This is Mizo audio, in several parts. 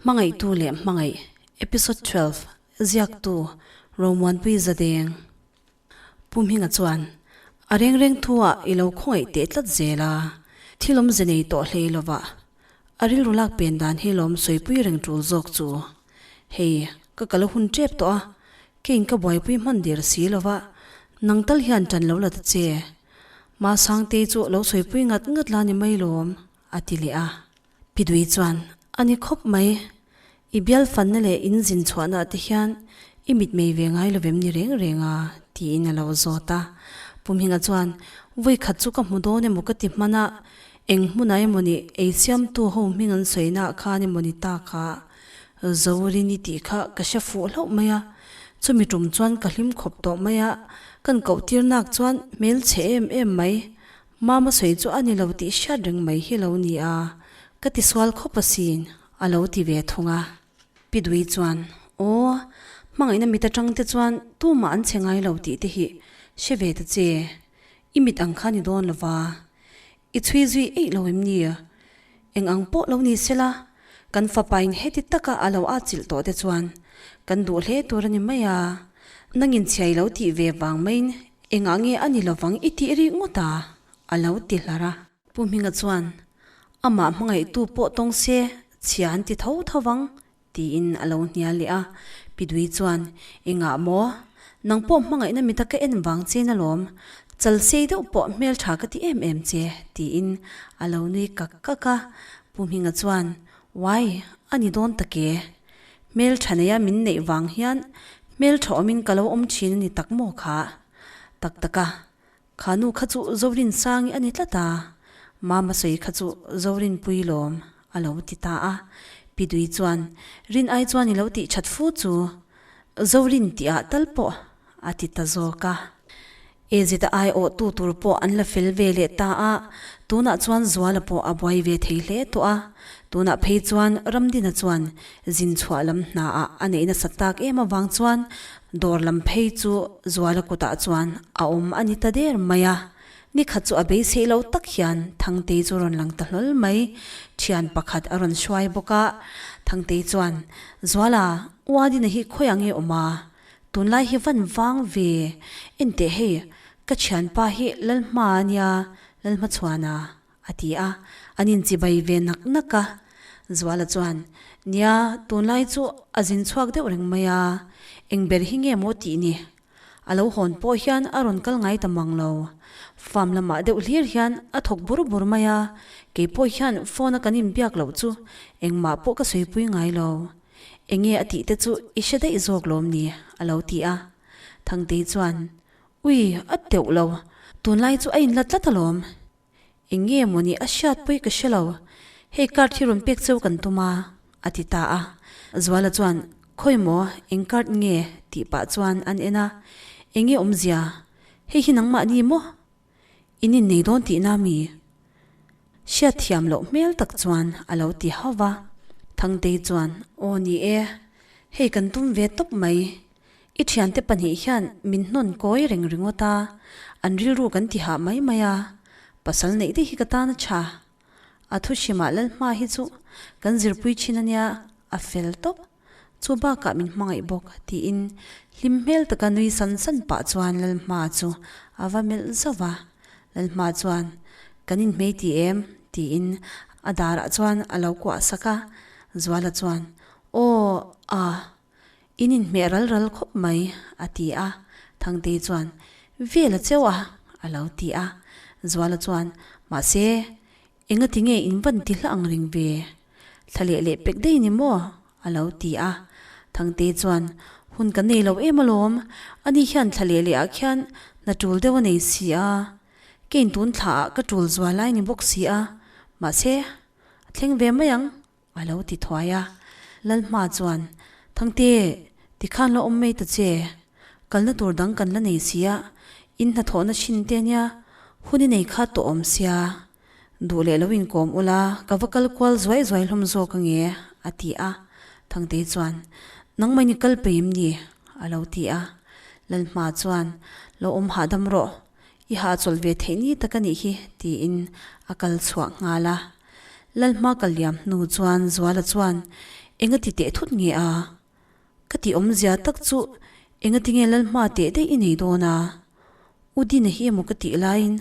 Hmangaihtu leh Hmangaih, Episode 12, Ziaktu, Romuanpui Zadeng. Pu Hminga chuan, A reng reng thu ah i lo khawngaih teh tlat zel a, thil awmze nei tawh hlei lovah a rilru lak pen dan hi lawm sawipui reng tul zawk chu. Hei, ka kal a hun tep tawh a, keiin ka buaipui hman der si lova, nang tal hian tan lo la ta che. Masangtei chu lo sawipui ngat ngat la ni mai lawm, a ti leh a. Pi Dui chuan, A ni khawp mai, i bial fanna leh in zin chhuahna ah te hian i mitmei ve ngai lovem ni reng reng a? tiin a lo zawt a. Pu Hminga chuan, Vawi khat chu ka hmu dawn emaw ka ti hman a, eng hmunah emaw ni ei siamtu ho hming an sawina ah khan emaw ni ta kha Zorin i tih kha ka hre fuh hlauh mai a, chumi tum chuan ka hlim khawp tawh mai a, kan koh tir nak chuan hmelchhe em em mai Mama sawi chu a ni lo tih hriat reng mai hi lo ni a, ka ti sual khawp asin, a lo ti ve thung a. Pi Dui chuan, Aw, hmangaihna mit atang te chuan tumah an che ngai lo tih te hi hre ve ta che, i mit ang kha ni dawn lo va, i chhui zui eih lo em ni? Eng ang pawh lo ni sela, kan fapain heti taka a lo atchilh tawh te chuan kan duh hle tur a ni mai a, nangin chhiai lo tih ve vang maiin Engah nge a ni lovang i tih rih ngawt a? a lo ti hlar a. Pu Hminga chuan, Amah hmangaihtu pawh tawng se, chhia an ti tho tho vang, tiin a lo hnial leh a. Pi Dui chuan, Engah maw? Nang pawh hmangaihna mita ka en vang che alawm, chal sei deuh pawh hmeltha ka ti em em che, tiin a lo nui kak kak a. Pu Hminga chuan, Uai, a ni dawn tak e. Hmeltha neia min neih vang hian hmeltha awmin ka lo awm thin a ni tak maw kha? Tak tak a, kha nu kha chu Zorinsangi a ni tlat a, Mama sawi kha chu Zorinpui lawm a lo ti ta a. Pi Dui chuan, Rin ai chuan i lo tih that fu chu Zorin tih ah tal pawh a ti ta zawk a. Ezita aiawh tu tur pawh an la fel ve leh ta a, tunah chuan Zuala pawh a buai ve thei hle tawh a. Tunah phei chuan Ramdina chuan zin chhuah lam hnaah a neih nasat tak em avang chuan dawr lam phei chu Zuala kutah chuan a awm a ni ta der mai a. Nikhat chu a beisei lo tak hian Thangtei chu rawn lang ta hlawl mai. Thian pakhat a rawn hruai bawk a. Thangtei chuan, Zuala, Uadina hi khawiah nge awm a? Tunlai hi van vang ve, enteh hei, ka thianpa hi Lalhma a nia, Lalhmachhuana, a ti a, an inchibai ve nak nak a. Zuala chuan, Nia, tunlai chu a zin chhuak deuh reng mai a, eng ber hi nge maw tih ni? A lo hawn pawh hian a rawn kal ngai ta mang lo. Farm lamah deuh hlir hian a thawk bur bur mai a, kei pawh hian phone a kan inbiak loh chu engmah pawh ka sawipui ngai lo. Enge a tih te chu i hre daih zawk lawm ni? a lo ti a. Thangtei chuan, Ui, a teuh lo, tunlai chu a inla tlat alawm. Enge mawni a hriatpui ka hre lo, hei card hi rawn pek cheu kan tum a, a ti ta a. Zuala chuan, Khawi maw, eng card nge? tih pah chuan an en a, Enge awmzia? Hei hi nangmahni maw? In innei dawn tihna mi? Hriatthiam loh hmel tak chuan a lo ti hauh va. Thangtei chuan, Aw ni e, hei kan tum ve tawp mai. I thiante pahnih hian min hnawn kawi reng ringawt a, an rilru kan ti hah mai mai a, pasal neih daih hi ka tan a tha. A thu hrimah Lalhma hi chu kan zirpui thin a nia, a fel tawp. Chu bakah min hmangaih bawk, tiin hlim hmel taka nui san san pah chuan Lalhma chu a va melh zauh va. Lalhma chuan, Kan inhmei ti em? tiin a darah chuan a lo kuah sak a. Zuala chuan, Aw, a, in inhmeh ral ral khawp mai, a ti a. Thangtei chuan, Vel a cheu a, a lo ti a. Zuala chuan, Mahse, Engati nge in van ti hla ang ring ve? Thla leh leh pek daih ni maw? a lo ti a. Thangte chuan, Hun ka nei lo em alawm, ani hian thla leh leh ah khian hna tul deuh a nei si a, kein tun thla ah ka tul zual lai ni bawk si a, mahse, a thleng ve mai ang, a lo ti thuai a. Lalhma chuan, Thangte, tikhan la awm mai ta che, kalna tur dang kan la nei si a, in hnathawhna thin te ania, hun i nei kha tawh awm sia, Duh leh lo inkawm ula, ka va kal kual zuai zuai hlawm zawk ange, a ti a. Thangtei chuan, Nangmah in i kal peih em ni? a lo ti a. Lalhma chuan, Lo awm hahdam rawh, i hahchawlh ve theih ni tak a nih hi, tiin a kal chhuah nghal a. Lalhma kal liam hnu chuan Zuala chuan, Enga ti teh thut nge a? Ka ti awmzia tak chu enga tinge Lalhma teh daih i nei dawn a? U Dina hi emaw ka tih laiin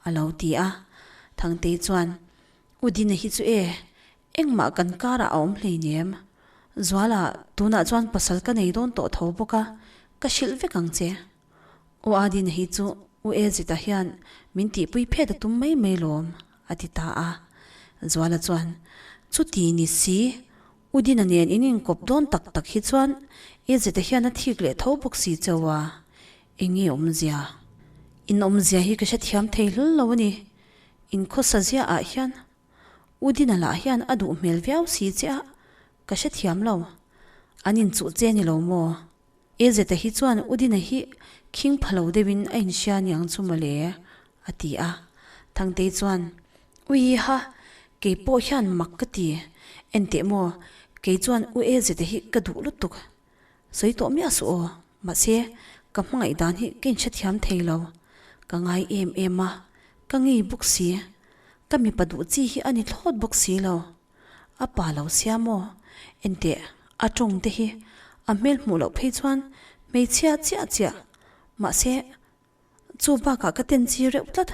a lo ti a. Thangtei chuan, U Dina hi chu e, engmah kan karah a awm hleinem. Zuala, tunah chuan pasal ka nei dawn tawh tho bawk a, ka hrilh vek ang che. U Adina hi chu U Ezita hian min tihpui phet a tum mai mai lawm, a ti ta a. Zuala chuan, Chuti ni si, U Dina nen in inkawp dawn tak tak hi chuan Ezita hian a thik leh tho bawk si cheu a, eng nge awmzia? In awmzia hi ka hrethiam thei hlul lo a ni, in khawsa ziah ah hian U Dina lah hian a duh hmel viau si che a, ka hrethiam lo. An inchuh che ni lo maw? Ezeta hi chuan U Dina hi khing pha lo deuhin a inhria niang chu mawle, a ti a. Thangtei chuan, Ui ha, kei pawh hian mak ka ti. Enteh maw, kei chuan U Ezeta hi ka duh lutuk. Sawi tawh miah suh aw, mahse ka hmangaih dan hi ka inhrethiam thei lo. Ka ngai em em a, ka ngei bawk si. Ka mipa duh chi hi a ni thlawt bawk si lo. A pa lo sia maw? Enteh, a tawng te hi a hmel hmuh loh phei chuan hmeichhia chiah chiah. Mahse, chu bakah ka ten chi reuh tlat.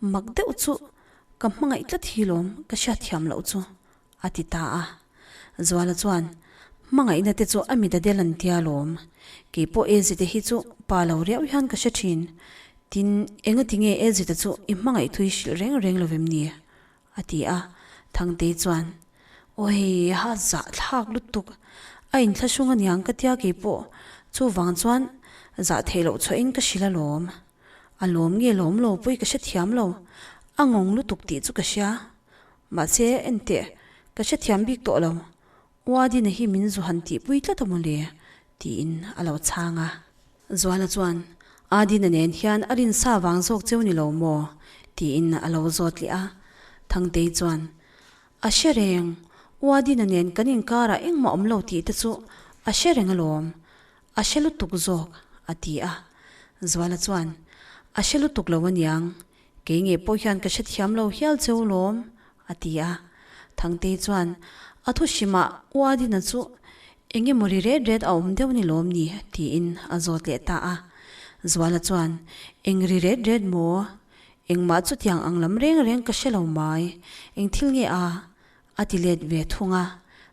Mak deuh chu ka hmangaih tlat hi lawm ka hriatthiam loh chu, a ti ta a. Zuala chuan, Hmangaihna te chu a mit a del an tia lawm. Keipawh Ezite hi chu pa lo riau hian ka hre thin. Tin, engatinge Ezite chu i hmangaih thui hrilh reng reng lovem ni? A ti a, Thangtei chuan, Awii, ha zah thlak lutuk, a inthlahrung aniang ka tia keipawh, chuvang chuan zah theih loh chhuahin ka hrilh alawm. A lawm nge lawm lo pawh i ka hrethiam lo, a ngawng lutuk tih chu ka hria. Mahse, enteh, ka hrethiam bik tawh lo, Uadina hi min zu han tihpui tlat a mawle, tiin a lo chhang a. Zuala chuan, Adina nen hian a rinsa vang zawk cheu ni lo maw? tiin a lo zawt leh a. Thangtei chuan, A hre reng, Uadina nen kan inkarah engmah awm lo tih te chu a hre reng alawm, a hre lutuk zawk, a ti a. Zuala chuan, A hre lutuk lo aniang, Kei nge pawh hian ka hrethiam lo hial cheu lawm, a ti a. Thangtei chuan, A thu hrimah Uadina chu eng emaw ri ret ret a awm deuh ni lawm ni? tiin a zawt leh ta a. Zuala chuan, Eng ri ret ret maw? Engmah chutiang ang lam reng reng ka hre lo mai. Eng thil nge a? A ti let ve thung a.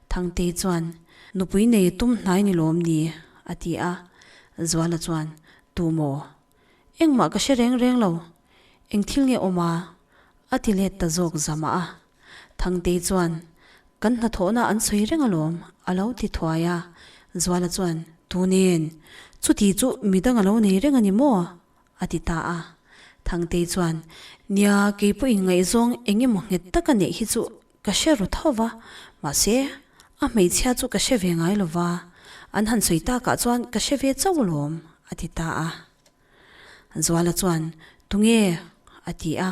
Thangtei chuan, Nupui nei tum hnai ni lawm ni? a ti a. Zuala chuan, Tu maw? Engmah ka hre reng reng lo, eng thil nge awm a? a ti let ta zawk zamah a. Thangtei chuan, Kan hnathawhna an sawi reng alawm, a lo ti thuai a. Zuala chuan, Tunin, chuti chu midang a lo nei reng a ni maw? a ti ta a. Thangtei chuan, Nia, kei pawhin ngaihzawng eng emaw nghet taka neih hi chu ka hre ru tho va, mahse, a hmeichhia chu ka hre ve ngai lo va, an han sawi takah chuan ka hre ve chauh alawm, a ti ta a. Zuala chuan, Tunge? a ti a.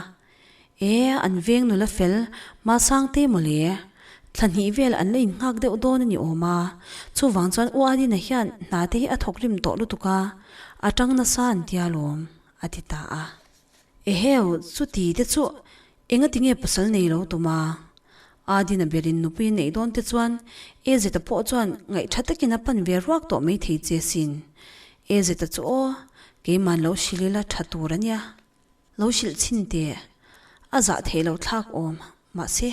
E, an veng nula fel, Masangte mawle. Thla hnih vel an la innghak deuh dawn a ni awm a, chuvang chuan U Adina hian hna te hi a thawk rim tawh lutuk a, a tang nasa an tia lawm, a ti ta a. Eheu, chuti te chu Enga tinge pasal nei lo tum a? Adina berin nupui a neih dawn te chuan Ezeta pawh chuan ngaihtha takin a pan ve ruak tawh mai thei che sin. Ezeta chu aw, keiman lo hrilh ila tha tur a nia. Lo hrilh chhin teh. A zah theih lo thlak awm, mahse,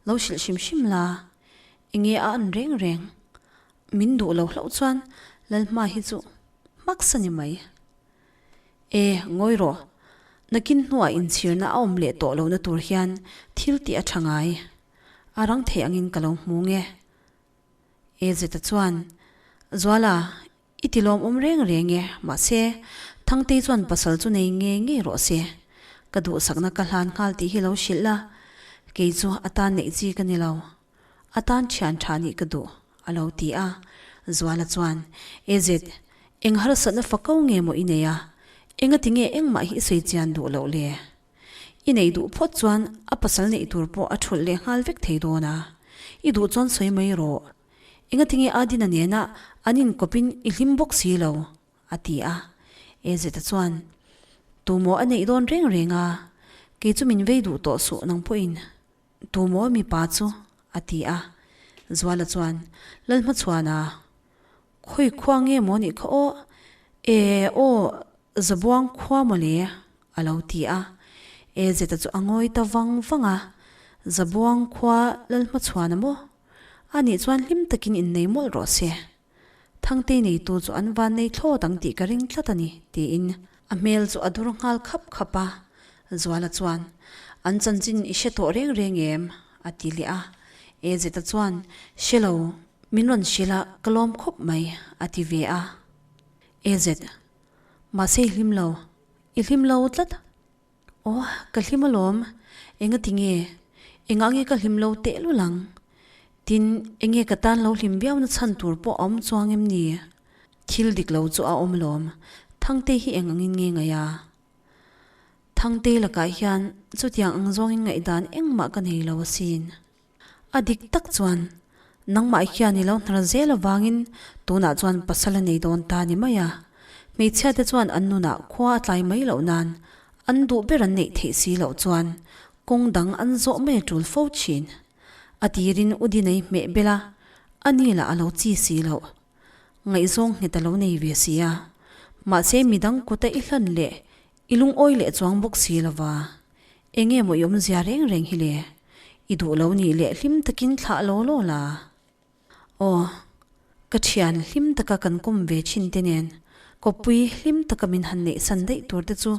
lo hrilh hrim hrim la. Enge a an reng reng. Min duh lo hlauh chuan Lalhma hi chu hmaksa ni mai. E, ngawi rawh. Nakin hnuah inchhirna a awm leh tawh lohna tur hian thil tih a tha ngai. A rang thei angin ka lo hmu nge. E Zeta chuan, Zuala, i ti lawmawm reng reng e, mahse, Thangtei chuan pasal chu nei ngei ngei rawh se. Ka duhsakna ka hlan nghal tih hi lo hrilh la, kei chu a tan neih chi ka ni lo. A tan thian tha nih ka duh, a lo ti a. Zuala chuan, Ezet, eng harsatna fa ko nge maw i nei a? Engati nge engmah hi i sawi chian duh loh le? I neih duh phawt chuan a pasal neih tur pawh a thulh leh nghal vek thei dawn a. I duh chuan sawi mai rawh. Engati nge Adina nena an inkawpin i hlim bawk si lo? a ti a. Ezeta chuan, Tumaw a neih dawn reng reng a, kei chu min vei duh tawh suh nang pawhin. Tu maw mipa chu? a ti a. Zuala chuan, Lalhmachhuana, khawi khua nge maw nih kha aw? E aw, Zabuang khua maw le? a lo ti a. E Zeta chu a ngawi ta vang vang a, Zabuang khua Lalhmachhuana maw? A nih chuan hlim takin innei mawlh rawh se. Thangtei neitu chu an van nei thlawt ang tih ka ring tlat a ni, tiin a hmel chu a dur nghal khap khap a. Zuala chuan, An chanchin i hre tawh reng reng em? a ti leh a. Ezeta chuan, Hre lo, min rawn hrilh a, ka lawm khawp mai, a ti ve a. Ezet, Mahse i hlim lo, i hlim lo tlat. Aw, ka hlim alawm. Enga tinge? Engah nge ka hlim lo tehlul ang? Tin, enge ka tan lo hlim viauna chhan tur pawh a awm chuang em ni? Thil dik lo chu a awm alawm. Thangte hi eng angin nge ngaih a? Thangte lakah hian chutiang ang zawngin ngaihdan engmah ka nei lo asin. A dik tak chuan, nangmah hian i lo hnar zel avangin tunah chuan pasal a nei dawn ta ni mai a. Hmeichhia te chuan an nunah khua a tlai mai loh nan an duh ber an neih theih si loh chuan kawng dang an zawh mai a tul fo thin. A tirin u Dinei hmeh bel a, a ni lah a lo chi si loh. Ngaihzawng nghet a lo nei ve si a. Mahse midang kuta i hlan leh i lungawi leh chuang bawk si lova. Enge maw i awmzia reng reng hi le? I duh lo nih leh hlim takin thlah law law la. Aw, ka thian hlim taka kan kawm ve thin te nen kawppui hlim taka min han neih san daih tur te chu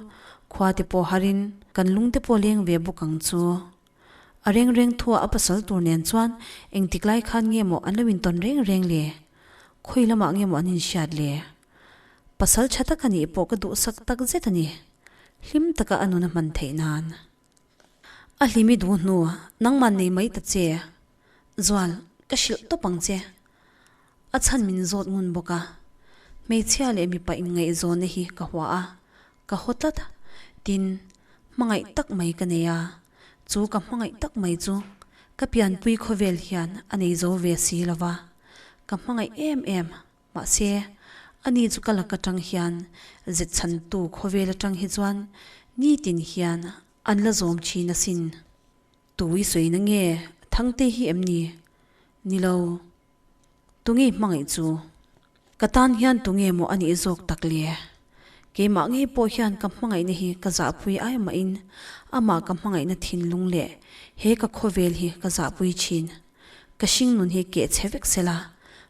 khua te pawh harin kan lung te pawh leng ve bawk ang chu. A reng reng thua a pasal tur nen chuan engtik lai khan nge maw an lo intawn reng reng le? Khawi lamah nge maw an inhriat le? Pasal tha tak a nih pawh ka duhsak tak zet a ni. Hlim taka a nun a hman theih nan. A hlimi duh hnu, nangmah nei mai ta che. Zual, ka hrilh tawp ang che. A chhan min zawt ngun bawk a. Hmeichhia leh mipa inngaihzawnna hi ka hua a, ka haw tlat. Tin, hmangaih tak mai ka nei a. Chu ka hmangaih tak mai chu ka pianpui khawvel hian a nei zo ve si lo va. Ka hmangaih em em. Mahse, ani chu ka lak atang hian zet chhantu khawvel atang hi chuan nitin hian an la zawm thin asin. Tui sawina nge Thangte hi em ni? Ni lo. Tunge hmangaih chu? Ka tan hian tunge maw a nih zawk tak le? Keimah ngei pawh hian ka hmangaihna hi ka zahpui ai mahin amah ka hmangaihna thinlung leh he ka khawvel hi ka zahpui thin. Ka hringnun hi keh chhe vek sela,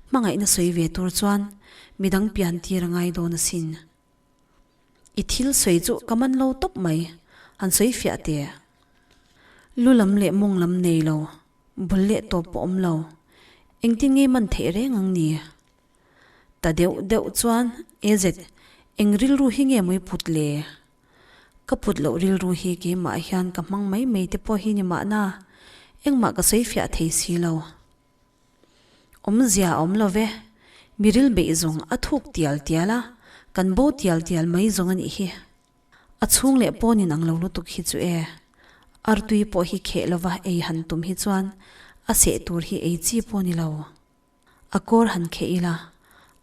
hmangaihna sawi ve tur chuan midang pian tir a ngai dawn asin. I thil sawi chu ka man lo tawp mai, han sawi fiah teh. Lu lam leh mawng lam nei lo, bul leh tawp pawh awm lo, engtin nge man theih reng ang ni? Ta deuh deuh chuan AZ, eng rilru hi nge mawi put le? Ka put loh rilru hi keimah hian ka hmang mai mai te pawh hi ni mahna, engmah ka sawi fiah thei si lo. Awmzia a awm lo ve, mi ril beih zawng a thuk tial tial a, kan bo tial tial mai zawng a nih hi. A chhung leh pawn in ang lo lutuk hi chu e. Artui pawh hi kheh lova ei han tum hi chuan a seh tur hi ei chi pawh ni lo. A kawr han kheh ila,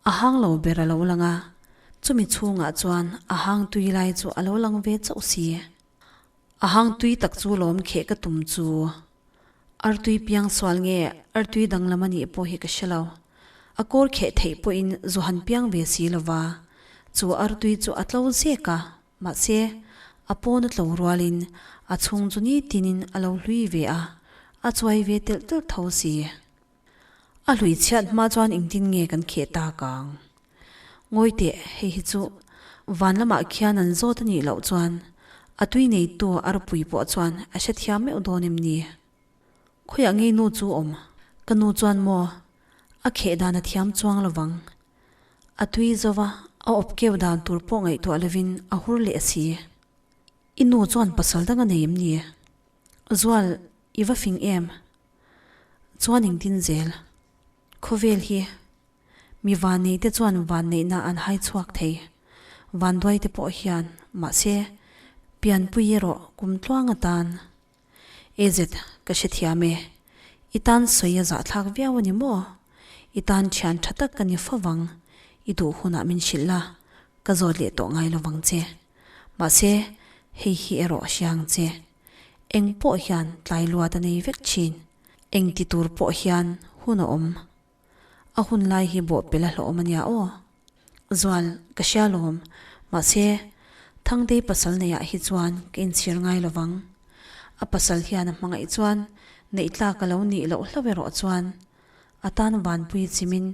a hang lo ber a lo lang a, chumi chhungah chuan a hang tui lai chu a lo lang ve chauh si. A hang tui tak chu lawm kheh ka tum chu. Artui piang sual nge artui danglam a nih pawh hi ka hre lo. A kawr kheh theih pawhin zu han piang ve si lova, chu artui chu a tlo zek a, mahse a pawn a tlo rualin a chhung chu nitinin a lo hlui ve a, a chuai ve telh telh tho si. A hlui chhiat hma chuan engtin nge kan kheh tak ang? Ngawi teh, hei hi chu van lamah khian an zawt a nih loh chuan a tui neitu a ropui pawh chuan a hrethiam meuh dawn em ni? Khawiah ngei nu chu awm? Ka nu chuan maw a kheh dan a thiam chuang lo vang. A tui zova a awp keu dan tur pawh ngaihtuah lovin a hur leh si. I nu chuan pasal dang a nei em ni? Zual, i va fing em? Chuan engtin zel? Khawvel hi mi vanneih te chuan vanneihna an hai chhuak thei. Vanduai te pawh hian mahse pianpui erawh kum tluang atan AZ ka hrethiam e. I tan sawi a zahthlak viau a ni maw? I tan thian tha tak ka ni fo vang. I duh hunah min hrilh la, ka zawt leh tawh ngai lovang che. Mahse hei hi erawh hria ang che. Eng pawh hian tlai luat a nei vek thin. Eng ti tur pawh hian Hun a awm. A hun lai hi bawh pel a hlawhawm a nia aw. Zual, ka hria lawm. Mahse, Thangtei pasal neiah hi chuan ka inchhir ngai lo vang. A pasal hian a hmangaih chuan neih tlak a lo nih loh hlauh erawh chuan a tan vanpui chimin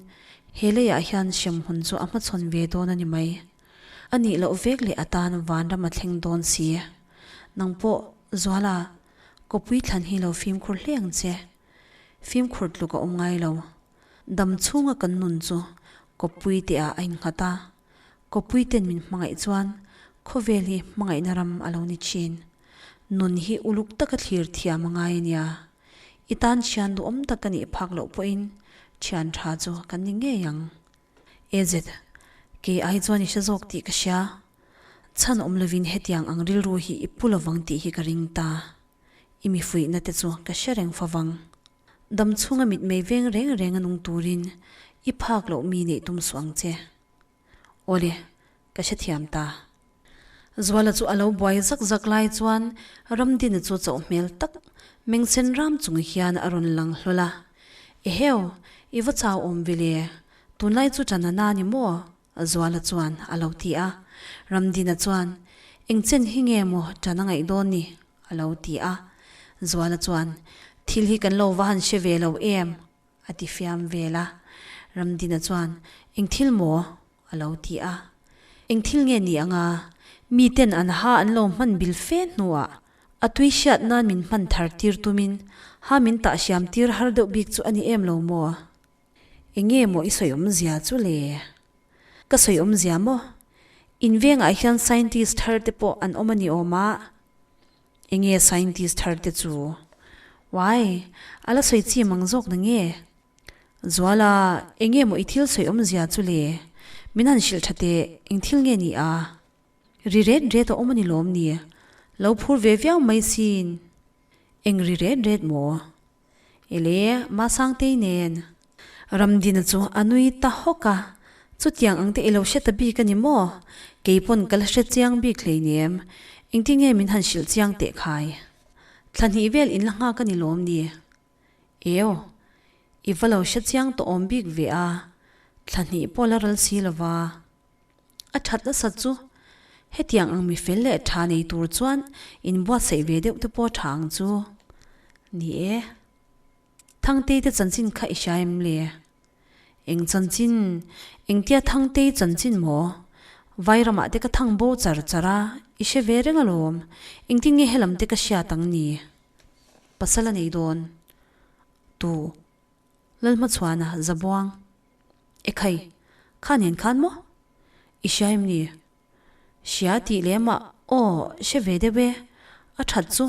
he leiah hian hremhmun chu a hmachhawn ve dawn a ni mai. A nih loh vek leh a tan vanram a thleng dawn si. Nang pawh, Zuala, kawpui thlan hi lo fimkhur hle ang che. Fimkhur tluk a awm ngai lo. Dam chhunga kan nun chu kawppui te ah a innghat a, kawppui ten min hmangaih chuan khawvel hi hmangaihna ram a lo ni thin. Nun hi uluk taka thlir thiam a ngai a nia. I tan thian duhawm tak ka nih phak loh pawhin thian tha chu kan ni ngei ang. AZ, Kei ai chuan i hre zawk tih ka hria. Chhan awm lovin hetiang ang rilru hi i pu lovang tih hi ka ring ta. I mi fuihna te chu ka hre reng favang. Dam chhunga mitmei veng reng reng a nung turin i phak loh mi neih tum suh ang che. Awle, ka hrethiam ta. Zuala chu a lo buai zak zak lai chuan Ramdina chu chauh hmel tak mengsen ram chung hian a rawn lang hlawl a. Eheu, i va chau awm ve le, tunlai chu ṭan a na ni maw? Zuala chuan a lo ti a. Ramdina chuan, Eng chen hi nge maw ṭan a ngaih dawn ni? a lo ti a. Zuala chuan, Thil hi kan lo va han hre ve lo em? a ti fiam vel a. Ramdina chuan, Eng thil maw? a lo ti a. Eng thil nge ni anga miten an ha an lo hman bil fe hnuah a tui hriat nan min hman thar tir tumin ha min tah hriam tir har deuh bik chu a ni em lo maw? Enge maw i sawi awmzia chu le? Ka sawi awmzia maw? In vengah hian scientist thar te pawh an awm a ni awm a. Enge scientist thar te chu? Wai, a la sawi chi mang zawk na nge? Zuala, enge maw i thil sawi awmzia chu le? Min han hrilh tha teh, eng thil nge ni a? Ri ret ret a awm a ni lawm ni? Lo phur ve viau mai sin. Eng ri ret ret maw? Ele, Masangtei nen. Ramdina chu a nui ta hawk a, Chutiang ang te i lo hre ta bik a ni maw? Kei pawn ka la hre chiang bik hleinem. Engtin nge min han hrilh chiang teh khai? Thla hnih vel in la nghak a ni lawm ni? Eo, i va lo hre chiang tawh awm bik ve a, thla hnih pawh la ral si lo va. A that nasat chu hetiang ang mi fel leh tha nei tur chuan inbuatsaih ve deuh te pawh tha ang chu. Ni e. Thangtei te chanchin kha i hria em le? Eng chanchin? Engtia Thangtei chanchin maw? Vairamah te ka thang bo char char a, i hre ve reng alawm. Engtin nge helam te ka hriat ang ni? Pasal a nei dawn. Tu. Lalhmachhuana Zabuang, Ekhai, kha nen khan maw? I hria em ni? Hria tih lem ah aw hre ve deuh e, a that chu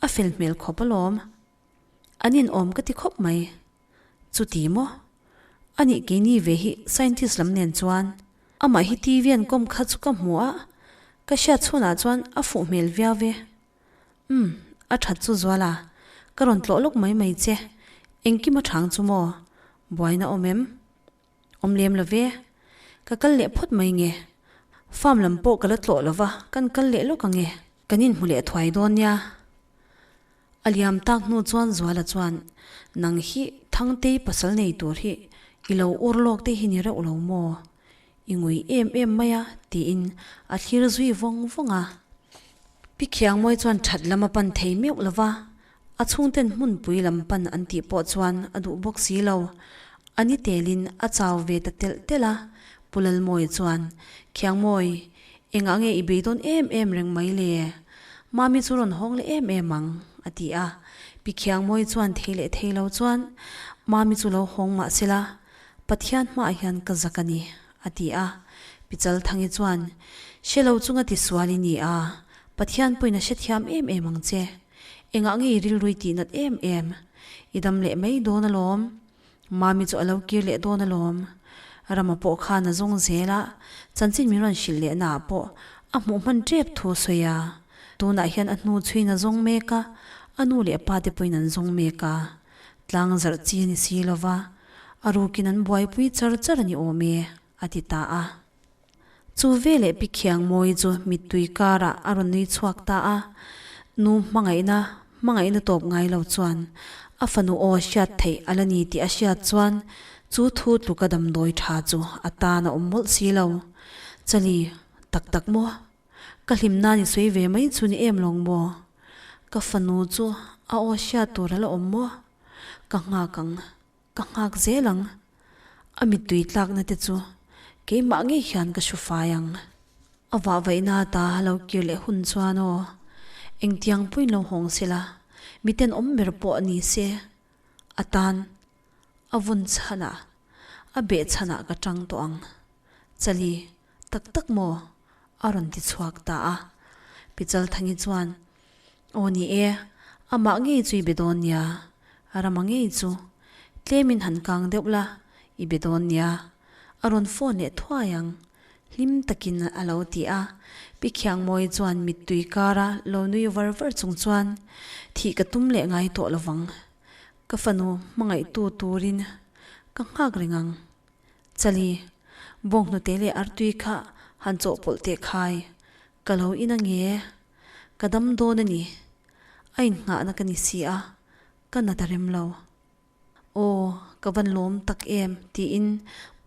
a fel hmel khawp alawm. An inawm ka ti khawp mai. Chuti maw? Anih keini ve hi scientist lam nen chuan amah hi TV an kawm kha chu ka hmu a, ka hriat chhunah chuan a fuh hmel viau ve. Umm, a that chu Zuala, ka rawn tlawh lawk mai mai che. Engkim a thang chu maw? Buaina awm em? Awm lem lo ve. Ka kal leh phawt mai nge. Farm lam pawh ka la tlawh lo va, kan kal leh lawk ang e. Kan inhmu leh thuai dawn nia. A liam tak hnu chuan Zuala chuan, Nang hi Thangtei pasal nei tur hi i lo ur lawk te hi ni reuh lo maw? I ngui em em mai a, tiin a thlir zui vawng vawng a. Pi Khiangmawi chuan that lam a pan thei meuh lo va, a chhungten hmunpui lam pan an tih pawh chuan a duh bawk si lo. A ni telin a chau ve ta telh telh a, Pu Lalmawi chuan, Khiangmawi, engah nge i beidawn em em reng mai le? Mami chu rawn hawng leh em em ang, a ti a. Pi Khiangmawi chuan thei leh thei lo chuan, Mami chu lo hawng mah sela, Pathian hmaah hian ka zak a ni, a ti a. Pi Chalthangi chuan, Hre lo chunga tisual i ni a, Pathian pawhin a hrethiam em em ang che. Engah nge i rilrui tih nat em em? I dam leh mai dawn alawm. Mami chu a lo kir leh dawn alawm. Rama pawh khan a zawng zel a, chanchin min rawn hrilh leh naah pawh a hmuh hman tep thu a sawi a. Tunah hian a hnu chhuiin a zawng mek a, a nu leh a pa te pawhin an zawng mek a. Tlang zarh chi a ni si lo va, a rukin an buaipui char char a ni awm e, a ti ta a. Chu veleh Pi Khiangmawi chu mittui karah a rawn nui chhuak ta a, Nu hmangaihna, hmangaihna tawp ngai lo chuan. A fanu aw hriat theih a la ni tih a hriat chuan chu thu tluka damdawi tha chu a tan a awm mawlh si lo. Chali, tak tak maw? Ka hlim nan i sawi ve mai chu ni em lawng maw? Ka fanu chu a aw hriat tur a la awm maw? Ka nghak ang, ka nghak zel ang. A mittui tlakna te chu keimah ngei hian ka hru fai ang. A vahvaihna ata lo kir leh hun chuan aw, engtiang pawhin lo hawng se la, miten awm ber pawh ni se, a tan a vun chhanah, a beh chhanah ka tang tawh ang. Chali, tak tak maw? a rawn ti chhuak ta a. Pi Chalthangi chuan, Aw ni e, amah ngei chu i be dawn nia, Rama ngei chu. Tlemin han kang deuh la, i be dawn nia. A rawn phone leh thuai ang. Hlim takin a lo ti a. Pi Khiangmawi chuan mittui kara lo nui var var chung chuan, Thih ka tum leh ngai tawh lovang. Ka fanu hmangaihtu turin ka nghak reng ang. Chali, bawnghnute leh artui kha han chawhpawlh teh khai. Ka lo in ange. Ka dam dawn a ni. A innghahna ka ni si a, ka na ta rem lo. Aw, ka van lawm tak em? tiin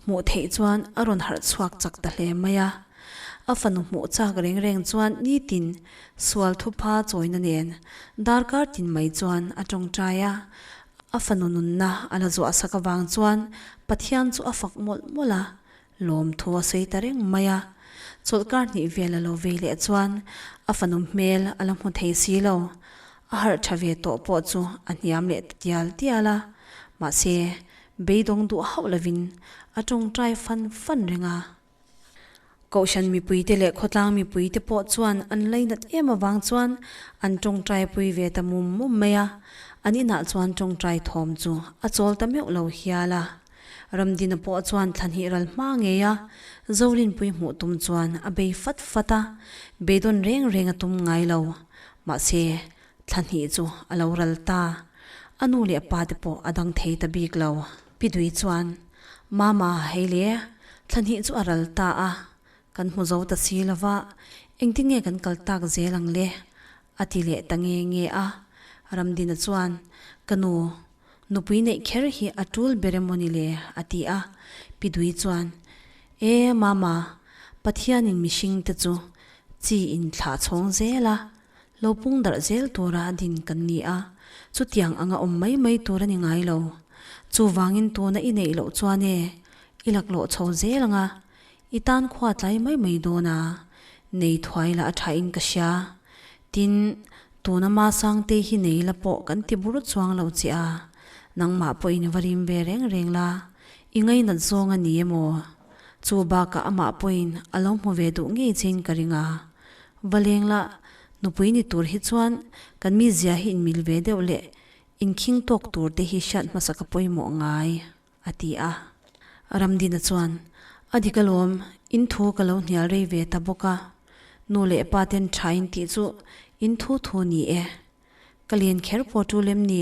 hmuh theih chuan a rawn harh chhuak chak ta hle mai a. A fanu hmuh chak reng reng chuan nitin sual thupha chawina nen darkar tin mai chuan a tawngtai a. A fanu nunna a la zuah sak avang chuan Pathian chu a fak mawlh mawlh a, lawmthu a sawi ta reng mai a. Chawlhkar hnih vel a lo vei leh chuan a fanu hmel a la hmu thei si lo. A harh tha ve tawh pawh chu a hniam leh ta tial tial a, mahse beidawng duh hauh lovin a tawngtai fan fan reng a. Kohhran mipuite leh khawtlang mipuite pawh chuan an lainat em avang chuan an tawngtai pui ve ta mum mum mai a, an inah chuan tawngtai thawm chu a chawl ta meuh lo hial a. Ramdina pawh chuan thlanhnih ral hma ngei a, Zorinpui hmuh tum chuan a bei fat fat a, beidawn reng reng a tum ngai lo. Mahse, thlanhnih chu a lo ral ta. A nu leh a pa te pawh a dang thei ta bik lo. Pi Dui chuan, Mama, hei le, thlanhnih chu a ral ta a, kan hmu zo ta si lo va, engtin nge kan kal tak zel ang le? a ti leh ta nge nge a. Ramdina chuan, Ka nu, Nupui neih kher hi a tul ber emaw ni le? a ti a. Pi Dui chuan, E, Mama, Pathianin mihringte chu chi in thlah chhawng zel a, lo pung darh zel tura a din kan ni a, chutiang anga awm mai mai tur a ni ngai lo. Chuvangin tuna i neih loh chuan e, i laklawh chho zel anga, i tan khua tlai mai mai dawn a, nei thuai lah a thain ka hria. Tin, tuna Masangtei hi nei la pawh kan ti bur chuang lo che a, nangmah pawhin va rim ve reng reng la, i ngainat zawng a ni emaw? Chu bakah amah pawhin a lo hmu ve duh ngei chein ka ring a. Va leng la, nupui ni tur hi chuan kan mizia hi inmil ve deuh leh inkhing tawk tur te hi hriat hmasa ka pawimawh ngai. A ti a. Ramdina chuan, A dik alawm, in thu ka lo hnial rei ve ta bawk a. Nu leh pa ten tha in tih chu in thu thu ni e. Ka len kher pawh tul em ni?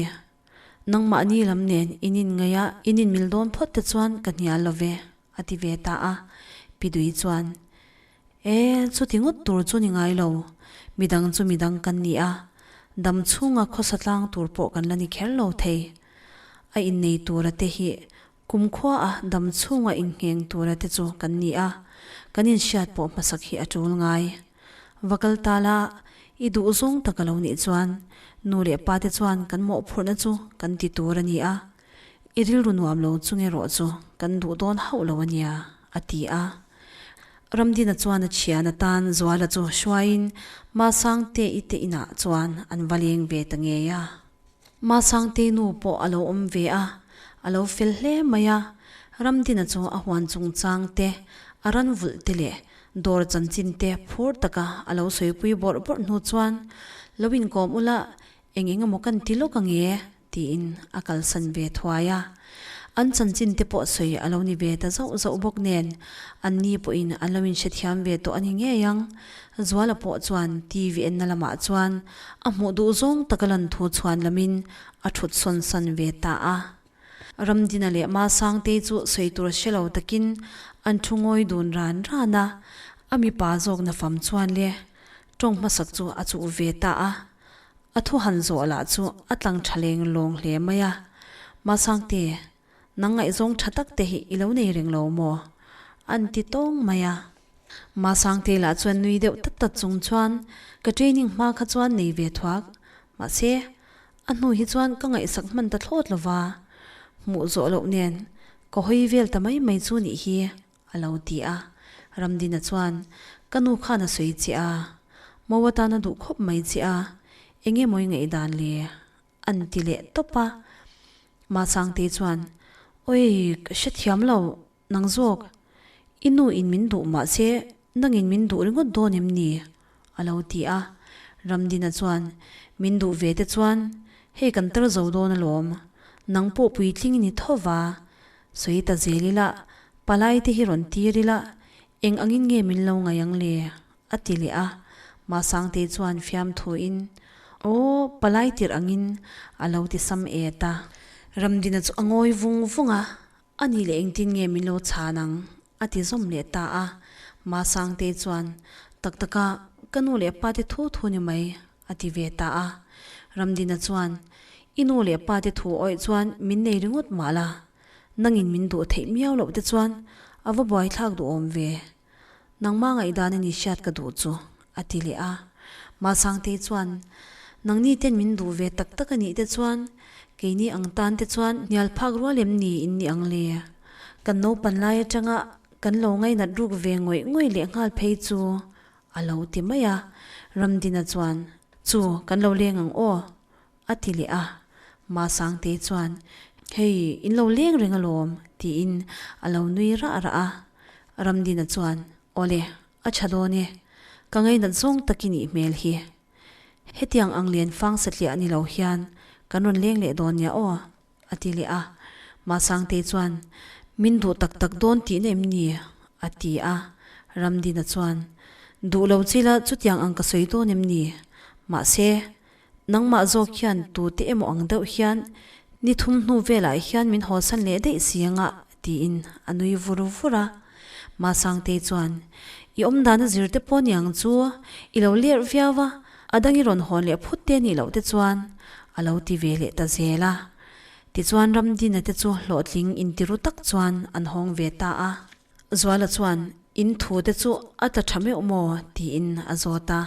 Nangmahni lam nen in inngaih a, in inmil dawn phawt te chuan ka hnial lo ve, a ti ve ta a. Pi Dui chuan, E, chuti ngawt tur chu ni ngai lo. Midang chu midang kan ni a, dam chhunga khawsa tlang tur pawh kan la ni kher lo thei. A innei tura te hi kumkhua a dam chhunga inngheng tura te chu kan ni a, kan inhriat pawh hmasak hi a tul ngai. Va kal ta la, i duh zawng tak a lo nih chuan nu leh pa te chuan kan mawhphurhna chu kan ti tur a ni a, i rilru nuam lo chung erawh chu kan duh dawn hauh lo a nia, a ti a. Ramdina chuan a thian atan Zuala chu hruaiin Masangte i te inah chuan an va leng ve ta ngei a. Masangtei nu pawh a lo awm ve a, a lo fel hle mai a. Ramdina chu a huan chungchang te, a ran vulh te leh dawr chanchin te phur taka a lo sawipui bawrh bawrh hnu chuan, Lo inkawm ula, eng eng emaw kan ti lawk ange? tiin a kalsan ve thuai a. An chanchin te pawh sawi a lo ni ve ta zauh zauh bawk nen, an ni pawhin an lo inhrethiam ve tawh a ni ngei ang. Zuala pawh chuan TV enna lamah chuan a hmuh duh zawng taka lan thu chhuan lamin a thut sawn san ve ta a. Ramdina leh Masangtei chu sawi tur hre lo takin an thu ngawi dun ran ran a, a mipa zawk nafam chuan le tawng hmasak chu a chuh ve ta a. A thu han zawh lah chu a tlang tha leng lawng hle mai a. Masangte, nang ngaihzawng tha tak te hi i lo nei reng lo maw? An ti tawng mai a. Masangte lah chuan nui deuh tat tat chung chuan, Ka training hma kha chuan nei ve thuak. Mahse, a hnu hi chuan ka ngaihsak hman ta thlawt lo va. Hmuh zawh loh nen ka hawi vel ta mai mai chu nih hi. A lo ti a. Ramdina chuan, Ka nu khan a sawi che a, Mo atan a duh khawp mai che a, eng emaw i ngaihdan le? An ti leh tawp a. Masangtei chuan, Oi, ka hrethiam lo, nang zawk, i nu in min duh mahse nangin min duh ringawt dawn em ni? A lo ti a. Ramdina chuan, Min duh ve te chuan hei kan tar zo dawn alawm, nang pawh puitling i ni tho va, Sawi ta zel ila, palai te hi rawn tir ila, eng angin nge min lo ngaih ang le? a ti leh a. Masangtei chuan fiamthuin, Aw, palai tirh angin a lo ti sam et a. Ramdina chu a ngawi vung vung a, A nih leh engtin nge min lo chhan ang? a ti zawm leh ta a. Masangtei chuan, Tak taka, ka nu leh pa te thu thu ni mai, a ti ve ta a. Ramdina chuan, I nu leh pa te thu awih chuan min nei ringawt mah la, nangin min duh theih miau loh te chuan a va buaithlak duhawm ve. Nangma ngaihdan a ni hriat ka duh chu, a ti leh a. Masangtei chuan, Nangni ten min duh ve tak tak a nih te chuan, keini ang tan te chuan hnial phak rual em ni in ni ang le? Kan naupan lai atanga kan lo ngainat ruk ve ngawih ngawih leh nghal phei chu, A lo ti mai a, Ramdina chuan, Chu, kan lo leng ang aw, a ti leh a. Masangtei chuan, Hei, in lo leng reng alawm, tiin a lo nui rah rah a. Ramdina chuan, Awle, a tha dawn e, ka ngainat zawng tak i nih hmel hi. Hetiang ang lian fang satliah ni lo hian kan rawn leng leh dawn nia aw, A ti leh a. Masangtei chuan, Min duh tak tak dawn tihna em ni? a ti a. Ramdina chuan, Duh lo chi la chutiang ang ka sawi dawn em ni? Mahse, nangmah zawk hian tute emaw ang deuh hian ni thum hnu velah hian min hawsan leh daih si anga tiin a nui vur vur a. Masangtei chuan, I awmdana zir te pawh niang chu i lo lerh viau a, A dang i rawn hawn leh phut te nih loh te chuan a lo ti ve leh ta zel a. Tichuan Ramdina te chu hlawhtling intiru tak chuan an hawng ve ta a. Zuala chuan, In thu te chu a tla tha meuh maw? tiin a zawt a.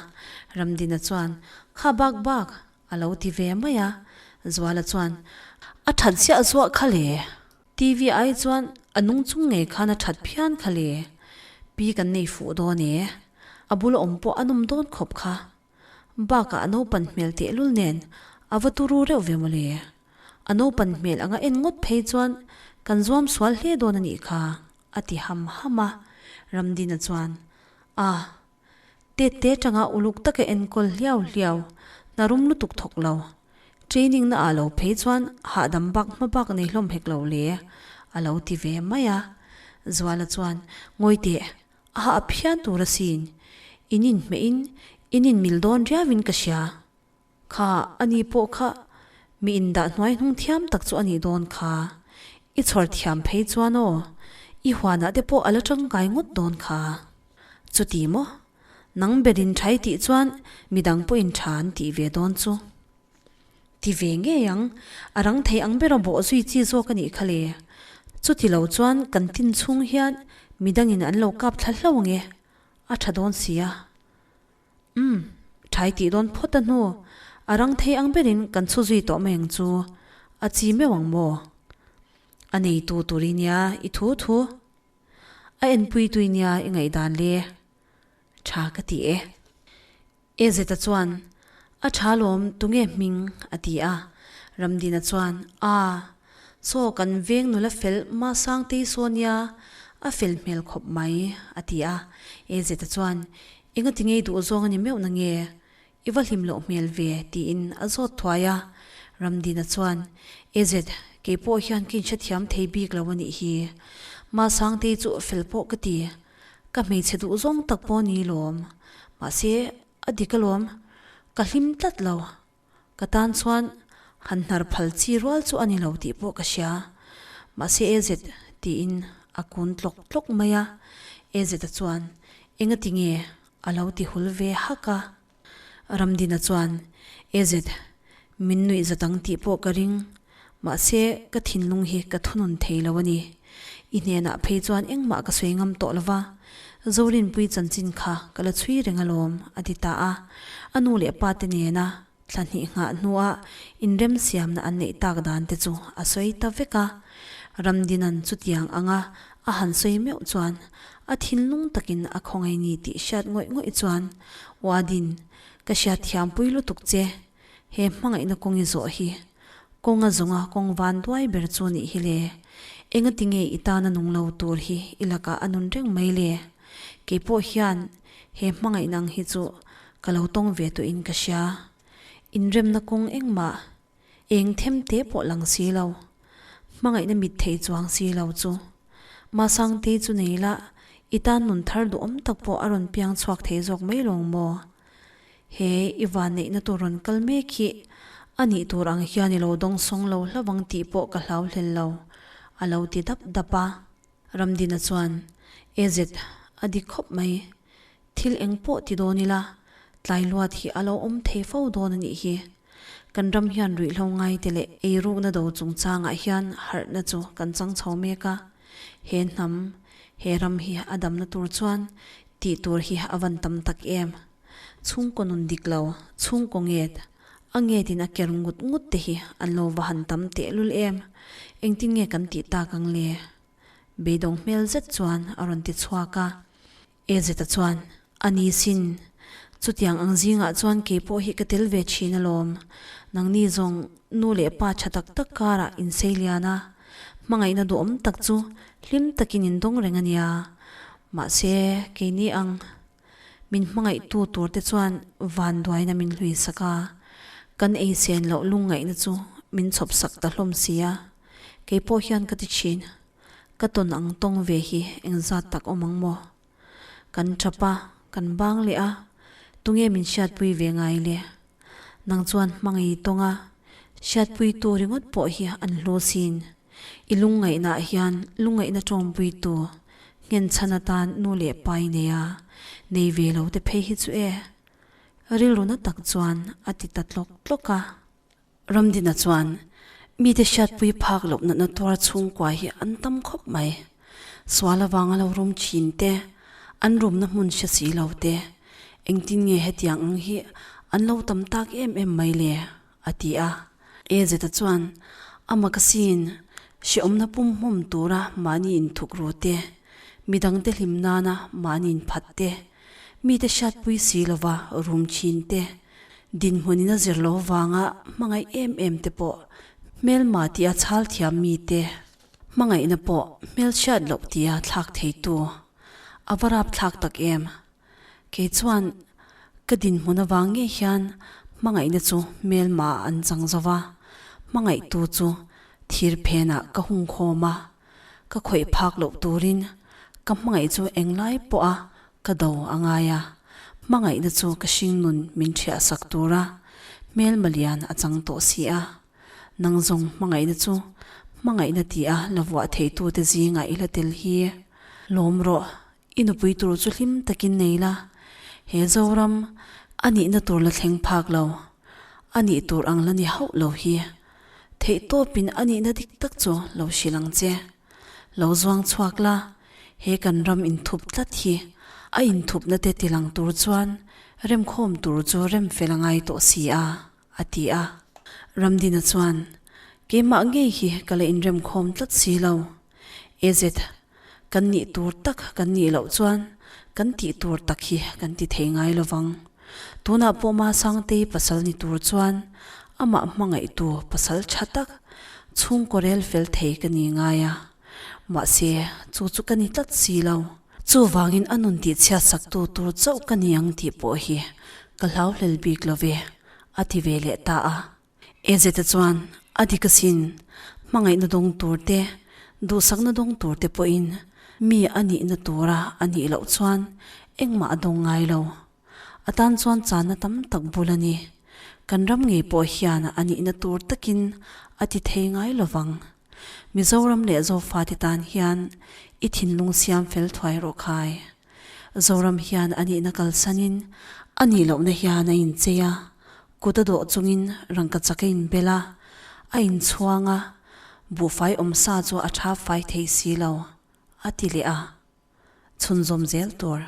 Ramdina chuan, Kha bak bak a lo ti ve mai a. Zuala chuan, A that ziah zuah kha le. TV ai chuan a nung chung ngei khan a that phian kha le. Pi kan nei fuh dawn e. A bula awm pawh a nawm dawn khawp kha. Bakah a naupan hmel tehlul nen a va turu reuh ve mawle. A naupan hmel anga en ngawt phei chuan kan zuam sual hle dawn a nih kha, a ti ham ham a. Ramdina chuan, A. Tette tanga uluk taka enkawl hliau hliau, hna rum lutuk thawk lo. Training na ah lo phei chuan hahdam bak hma bak nei hlawm hek lo le, a lo ti ve mai a. Zuala chuan, Ngawi teh, a hah phian tur asin. In inhmeh in, in inmil dawn riauin ka hria. Kha, ani pawh kha mi indah hnuai hnung thiam tak chu a nih dawn kha. I chhawr thiam phei chuan aw, i huanah te pawh a la tangkai ngawt dawn kha. Chuti maw? Nang berin thai tih chuan midang pawhin tha an tih ve dawn chu. Ti ve ngei ang, a rang thei ang bera bawh zui chi zawk a nih kha le. Chuti lo chuan kan tin chhung hian midangin an lo kap thla hlauh ang e, a tha dawn si a. Umm, thai tih dawn phawt a hnu, a rang thei ang berin kan chhu zui tawh mai ang chu, a chi meuh ang maw? A neitu tur i nia, i thu thu. A enpui tui nia i ngaihdan le. Tha ka ti e. E Zeta chuan, A tha lawm, tunge hming? a ti a. Ramdina chuan, Aa, saw kan veng nula fel Masangtei saw nia, a fel hmel khawp mai, a ti a. E Zeta chuan, Engati ngei duh zawng a ni meuh na nge? I va hlim loh hmel ve, tiin a zawt thuai a. Ramdina chuan, Ezet, kei pawh hian ka inhrethiam thei bik lo a nih hi. Masangtei chu fel pawh ka ti. Ka hmeichhe duh zawng tak pawh ni lawm. Mahse, a dik alawm. Ka hlim tlat lo. Ka tan chuan han hnar phal chi rual chu a ni lo tih pawh ka hria. Mahse Ezet tiin a kun tlawk tlawk mai a. Ezeta chuan, Engati nge? a lo ti hul ve hak a. Ramdina chuan, AZ, min nuih zat ang tih pawh ka ring. Mahse, ka thinlung hi ka thunun thei lo a ni. I hnenah phei chuan engmah ka sawi ngam tawh lo va, Zorinpui chanchin kha ka la chhui reng alawm, a ti ta a. A nu leh pa te nena thla hnih nghah hnuah inremsiamna an neih tak dan te chu a sawi ta vek a. Ramdinan chutiang anga a han sawi meuh chuan a thinlung takin a khawngaih ni tih hriat ngawih ngawih chuan, Uadin, ka hriatthiampui lutuk che. He hmangaihna kawng i zawh hi kawng a zawnga kawng van duai ber chu nih hi le. Engati nge i tana nung lo tur hi i lakah a nun reng mai le? Kei pawh hian he hmangaihna ang hi chu ka lo tawng ve tawhin ka hria. Inremna kawng engmah eng them te pawh lang si lo. Hmangaihna mit thei chuang si lo chu. Masangte chu nei la, i tan nun thar duhawm tak pawh a rawn piang chhuak thei zawk mai lawng maw? He i vanneihna tur rawn kal mek hi a nih tur ang hian i lo dawngsawng lo hlavang tih pawh ka hlau hlel lo, a lo ti dap dap a. Ramdina chuan, AZ, a dik khawp mai. Thil eng pawh ti dawn ila, tlai luat hi a lo awm thei fo dawn a nih hi. Kan ram hian ruihhlo ngaite leh eirukna do chungchangah hian harhna chu kan chang chho mek a. He hnam, he ram hi a damna tur chuan Tih tur hi a van tam tak em? Chhungkaw nun dik lo, chhungkaw nget, a ngetin a ker ngut ngut te hi an lo va han tam tehlul em? Engtin nge kan tih tak ang le? Beidawng hmel zet chuan a rawn ti chhuak a. Ezeta chuan, A ni sin, chutiang ang zingah chuan kei pawh hi ka tel ve thin alawm. Nangni zawng nu leh pa tha tak tak karah insei lian a, hmangaihna duhawm tak chu hlim takin in dawng reng a nia. Mahse, keini ang min hmangaihtu turte chuan vanduaina min hlui sak a, kan ei sen loh lungngaihna chu min chhawp sak ta hlawm si a. Kei pawh hian ka ti thin, ka tawn ang tawng ve hi engzat tak awm ang maw? Kan tap a, kan bang leh a, tunge min hriatpui ve ngai le? Nang chuan hmangaih tawng a, hriatpuitu ringawt pawh hi an hlu sin. I lungngaihnaah hian lungngaihna tawngpuitu nghenchhan atan nu leh pa i nei a, nei ve lo te phei hi chu e. Rilru na tak chuan a ti ta tlawk tlawk a. Ramdina chuan mite hriatpui phak loh natna tuar chhungkua hi an tam khawp mai. Sual avanga lo rum thin te, an rumna hmun hre si lo te, engtin nge hetiang ang hi an lo tam tak em em mai le? A ti a. Ezeta chuan, A makasin, hrehawmna pum hmawm tura mahni inthuk ru te, midangte hlim nana mahni inphat te, mite hriatpui si lova rum thin te, dinhmunin a zir lo vanga hmangaih em em te pawh hmelma tia chhal thiam mite, hmangaihna pawh hmelchhiat loh tia thlak theitu a va rapthlak tak em. Kei chuan ka dinhmun avang ngei hian hmangaihna chu hmelma an chang zo va, hmangaihtu chu thir phenah ka hung khawm a, ka khawih phak loh turin ka hmangaih chu englai pawha ka do a ngai a, hmangaihna chu ka hringnun min ṭhiah sak tura hmelma lian a chang tawh si a. Nang zawng hmangaihna chu hmangaihna tia la vuah theitute zingah i la tel hi lawm rawh. I nupui tur chu hlim takin nei la, he Zoram a nihna tur la thleng phak lo, a nih tur ang la ni hauh lo hi. Theih tawpin a nihna dik tak chu lo hrilh ang che. Lo zuang chhuak la, he kan ram inthup tlat hi a inthupna te tilang tur chuan remkhawm tur chu rem fel a ngai tawh si a, a ti a. Ramdina chuan, Keimah ngei hi ka la inremkhawm tlat si lo. AZ, Kan nih tur tak kan nih loh chuan kan tih tur tak hi kan ti thei ngai lo vang. Tunah pawh Masangtei pasal ni tur chuan amah hmangaihtu pasal tha tak chhungkaw rel fel thei ka ni ngai a. Mahse, chu chu ka ni tlat si lo. Chuvangin a nun tihchhiat saktu tur chauh ka ni ang tih pawh hi ka hlau hlel bik lo ve, a ti ve leh ta a. Ezeta chuan a dik asin, hmangaihna dawng tur te, duhsakna dawng tur te pawhin mi a nihna tura a nih loh chuan engmah a dawng ngai lo. A tan chuan channa tam tak bul a ni. Kan ram ngei pawh hian a nihna tur takin a ti thei ngai lo vang. Mizoram leh Zofate tan hian i thinlung siam fel thuai rawh khai. Zoram hian a nihna kalsanin. A nih lohna hian a inchei a, kut a dawh chungin rangkachak a inbel a, a inchhuang a, buhfai awmsa chu a tha fai thei si lo, a ti leh a, chhunzawm zel tur.